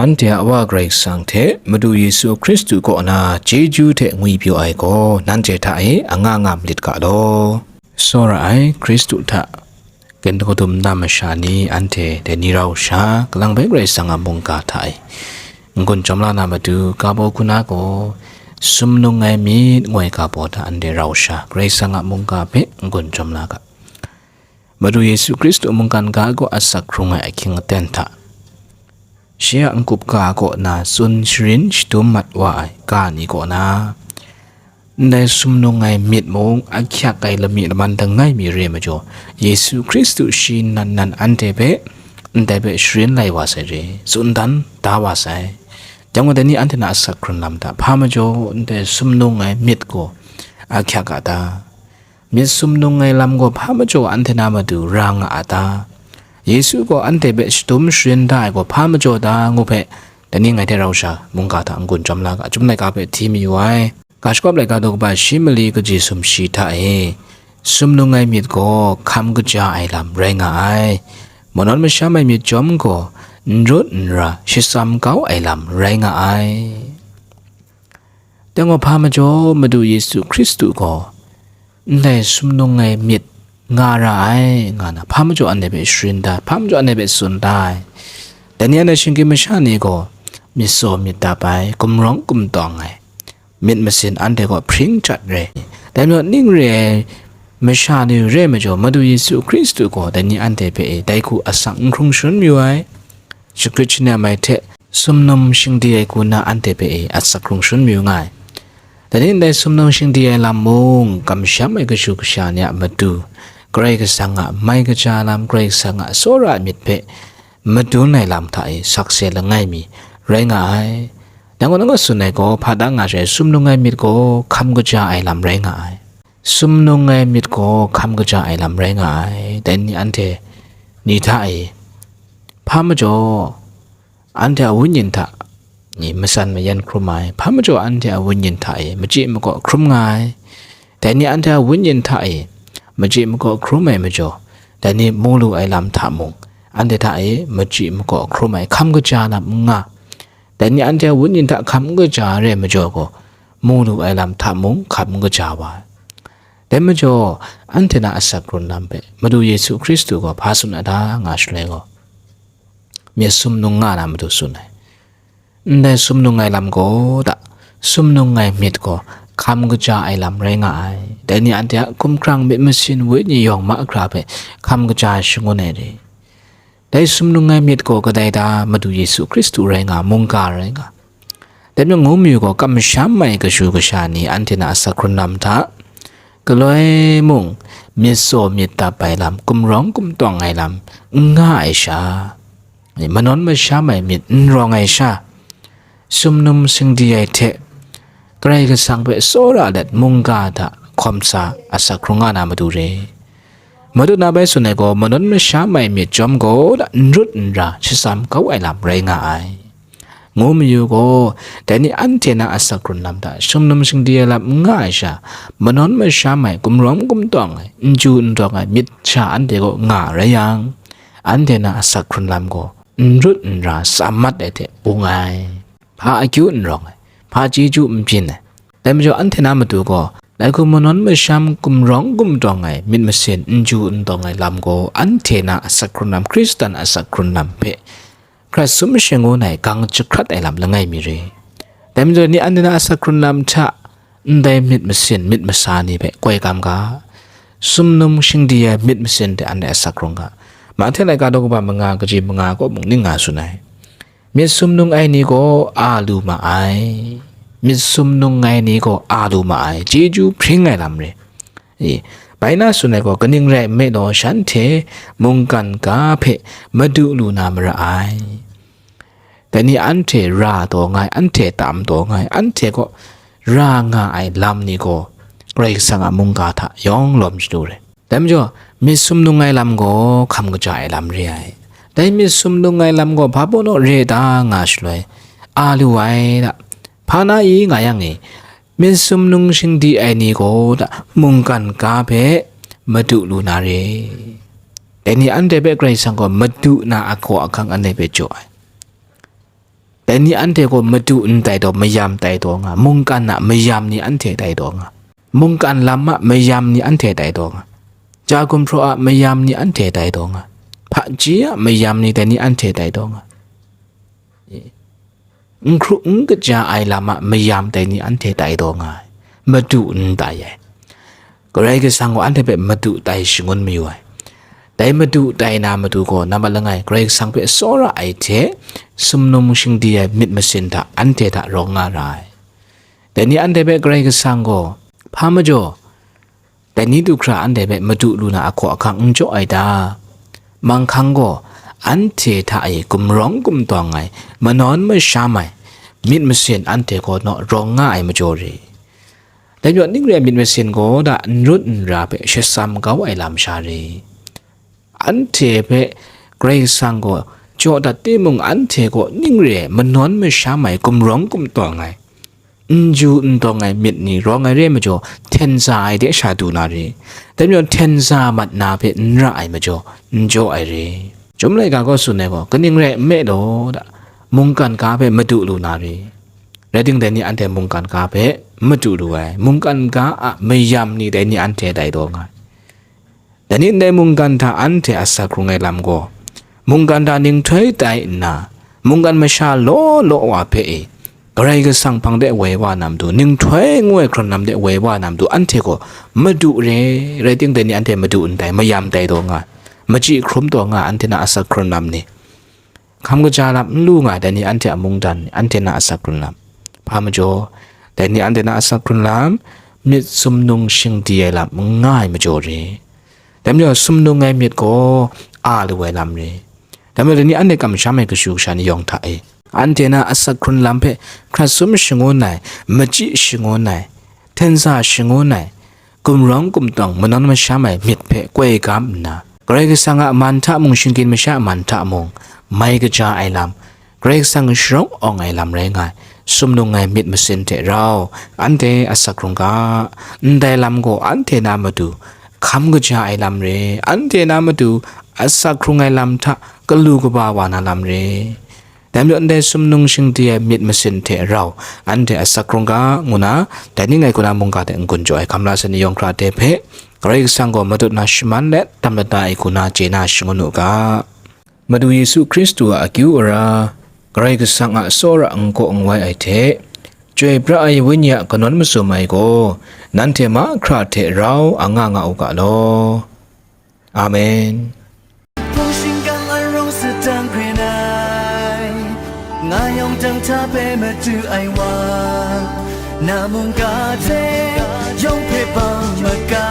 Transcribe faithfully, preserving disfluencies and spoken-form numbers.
Anhte a Wa Karai Kasang hte Madu Yesu Hkristu kaw na chyeju hte ngwipyaw ai gaw nanhte hta e anga nga malit ga law. Tsawra ai Hkristu hta kandum na masha ni anhte dai ni rau sha, kalang bai Karai Kasang a mungga hta e n-gun chyawm la na matu, ga baw hku na gaw, sumnung ai myit ngoi ga baw hta anhte rau sha, Karai Kasang a mungga hpe n-gun chyawm la ga. Madu Yesu Hkristu mungkan ga gaw asak hkrung ai ahkying aten hta, shi a n-gup ga kaw na tsun sharin shadum mat wa ai ga ni kaw na, ndai sumnung ai myit mung ahkyak ai lami laman langai mi re ai majaw, Yesu Hkristu shi nan nan anhte hpe ndai hpe sharin lai wa sai re, tsun dan da wa sai. Jang gaw, dai ni anhte na asak hkrun lam hta, hpa majaw ndai sumnung ai myit gaw ahkyak a ta? Myit sumnung ai lam gaw hpa majaw anhte na matu ra nga a ta? Yesu gaw anhte hpe shadum sharin da ai gaw hpa majaw ta ngu hpe, dai ni ngai hte rau sha mungga hta n-gun chyawm la ga, Chyum laika hpe hti mayu ai. Ga shagawp laika daw kaba shi mali kaji sumshi hta e, sumnung ai myit gaw hkam kaja ai lam rai nga ai. Manawn masham ai myit chyawm gaw n rut n ra shatsam kau ai lam rai nga ai. Dai gaw hpa majaw Madu Yesu Hkristu gaw ndai sumnung ai myit nga ra ai, nga na hpa majaw anhte hpe sharin da, hpa majaw anhte hpe tsun da ai. Dai ni a shinggyim masha ni gaw myit tsaw myit dap ai, gumrawng gumtawng ai, myit masin anhte gaw hpring chyat re. Dai majaw ning re ai masha ni re ai majaw, Madu Yesu Hkristu gaw dai ni anhte hpe e dai hku asak n hkrung shangun mayu ai. Shagrit shani mai hte sumnum shingdi ai hku na anhte hpe e asak hkrung shangun mayu nga ai. Dai ni ndai sumnung shingdi ai lam mung, kamsham ai kashu kasha ni a matu, Karai Kasang a mai kaja lam, Karai Kasang a tsawra ai myit hpe madun ai lam hta e sakse langai mi rai nga ai. Dang gaw, nang a tsun ai gaw, hpa da nga sai, sumnung ai myit gaw hkam kaja ai lam rai nga ai. Sumnung ai myit gaw hkam kaja ai lam rai nga ai. Dai ni anhte ni hta e, hpa majaw anhte a wenyin hta ni matsan mayan hkrum ai, hpa majaw anhte a wenyin hta e machyi makaw hkrum nga ai. Dai ni anhte a wenyin hta e machyi makaw hkrum ai majaw, dai ni mu lu ai lam hta mung, anhte hta e machyi makaw hkrum ai hkam kaja lam n nga. Dai ni anhte a wenyin hta hkam n kaja ai re ai majaw gaw, mu lu ai lam hta mung hkam n kaja wa ai. Dai majaw, anhte na asak hkrun lam hpe Madu Yesu Hkristu gaw hpa tsun a ta nga shaloi gaw, myit sumnung nga na matu tsun ai. Ndai sumnung ai lam gaw da, sumnung ai myit gaw hkam kaja ai lam rai nga ai. Dai ni anhte a hkumhkrang myit masin wenyi yawng mahkra hpe hkam kaja shangun ai re. Dai sumnung ai myit gaw kadai ta? Madu Yesu Hkristu rai nga, mungga rai nga. Dai majaw ngu mayu gaw, kamsham ai kashu kasha ni anhte na asak hkrun lam hta, galoi mung, myit tsaw myit dap ai lam, gumrawng gumtawng ai lam n nga ai sha, manawn masham ai myit n rawng ai sha, sumnum singdi ai hte Karai Kasang hpe tsawra let mungga hta hkawm sa asak hkrung nga na matu re. Madu na bai tsun ai gaw, manawn masham ai myit chyawm gaw da, n rut n ra shatsam kau ai lam rai nga ai. Ngu mayu gaw, dai ni anhte na asak hkrun lam hta sumnum singdi ai lam n nga ai sha, manawn masham ai, gumrawng gumtawng ai, n ju n dawng ai myit sha anhte gaw nga rai yang, anhte na asak hkrun lam gaw n rut n ra tsam mat ai hte bung ai, hpa akyu n rawng ai, hpa chyeju n byin ai. Dai majaw, anhte na matu gaw, dai hku manawn masham, gumrawng gumtawng ai, myit masin n ju n dawng ai lam gaw, anhte na asak hkrun lam, Hkristan asak hkrun lam hpe hkrat sum shangun ai, gang jahkrat ai lam langai mi re. Dai majaw, ni anhte na asak hkrun lam hta ndai myit masin, myit masa ni hpe koi kam ga, sumnum shingdi ai myit masin hte anhte asak hkrung ga. Mahte laika daw kaba manga, kaji manga kaw mung ning nga tsun ai. Myit sumnung ai ni gaw a lu ma ai. Myit sumnung ai ni gaw a lu ma ai. Chyeju hpring ai lam re. E, bai na tsun ai gaw, kaning rai nme law, shanhte mungkan ga hpe madu lu na mara ai. Dai ni anhte ra taw nga ai, anhte tam taw nga ai, anhte kaw ra nga ai lam ni gaw, Karai Kasang a mungga hta yawng lawm chyalu re. Dai majaw, myit sumnung ai lam gaw hkam kaja ai lam re ai. Dai myit sumnung ai lam gaw hpa pawnaw re ta nga shaloi, a lu ai da, hpa na i nga yang e, myit sumnung shingdi ai ni gaw da, mungkan ga hpe madu lu na re. Dai ni anhte hpe Karai Kasang gaw madu na agaw ahkang anhte hpe jaw ai. Dai ni anhte gaw madu ndai taw mayam tai taw nga, mungkan a mayam ni anhte tai taw nga, mungkan lam a mayam ni anhte tai taw nga, ja gumhpraw a mayam ni anhte tai taw nga, hpaji a mayam ni dai ni anhte tai taw nga, n hkru n kaja ai lam a mayam dai ni anhte tai taw nga ai, madu n tai ai. Karai Kasang gaw anhte hpe madu tai shangun mayu ai. Dai madu tai na matu gaw, nambat langai, Karai Kasang hpe tsawra ai hte sumnung shingdi ai myit masin hta anhte hta rawng nga ra ai. Dai ni anhte hpe Karai Kasang gaw hpa majaw, dai ni du hkra anhte hpe madu lu na ahkaw ahkang n jaw ai ta? Manghkang gaw anhte hta e gumrawng gumtawng ai, manawn masham ai myit masin anhte gaw naw rawng nga ai majaw re. Dai majaw ning re ai myit masin gaw da n rut n ra hpe shatsam kau ai lam sha re. Anhte hpe Karai Kasang gaw jaw dat timung, anhte gaw ning re ai manawn masham ai, gumrawng gumtawng ai, n ju n tawng ai myit ni rawng ai re ai majaw, hten za ai de sha du na re. Dai majaw hten za mat na hpe n ra ai majaw, n jaw ai re. Chyum laika gaw tsun ai gaw, kaning rai nme law, da, mungkan ga hpe madu lu na re. Rai timung, dai ni anhte mungkan ga hpe madu lu ai, mungkan ga a mayam ni dai ni anhte tai taw nga ai. Dai ni ndai mungkan hta anhte asak hkrung ai lam gaw, mungkan hta ninghtoi tai nna, mungkan masha law law wa hpe e, Karai Kasang hpang de woi wa na matu, ninghtoi ngu ai hkrum lam de woi wa na matu, anhte gaw madu re, rai timung, dai ni anhte madu ndai, mayam tai taw nga ai, machyi hkrum taw nga ai, anhte na asak hkrung lam ni. Hkam kaja lam n lu nga ai, dai ni anhte a mungdan, anhte na asak hkrung lam. Hpa majaw, dai ni anhte na asak hkrung lam, myit sumnung shingdi ai lam n nga ai majaw re. Dai majaw, sumnung ai myit gaw a lu ai lam re. Dai majaw, dai ni anhte kamsham ai kashu kasha ni yawng hta e, anhte na asak hkrung lam hpe hkrat sum shangun ai, machyi shangun ai, hten za shangun ai, gumrawng gumtawng, manawn masham ai myit hpe koi gam nna, Karai Kasang a man hta mung, shinggyim masha a man hta mung, mai kaja ai lam, Karai Kasang sharawng awng ai lam rai nga ai, sumnung ai myit masin hte rau, anhte asak hkrung ga, ndai lam gaw anhte na matu hkam kaja ai lam re, anhte na matu asak hkrung ai lam hta galu kaba wa na lam re. Dai majaw, ndai sumnung shingdi ai myit masin hte rau, anhte asak hkrung ga, ngu na, dai ning ai kuna mungga hte n-gun jaw ai hkam la sa ni yawng hkra de hpe, Karai Kasang gaw matut na shaman let, tam lata ai kuna chye na shangun u ga. Madu Yesu Hkristu a akyu ara, Karai Kasang a tsawra n kaw n wai ai hte, Chyoi pra ai Wenyi a kanawn masum ai gaw, nanhte mahkra hte rau a nga nga u ga law. Amen. Hpung shingkang arawng sadang hkren ai, nga yawng dang hta hpe madu ai wa, na mungga hte yawng hpe bang maga,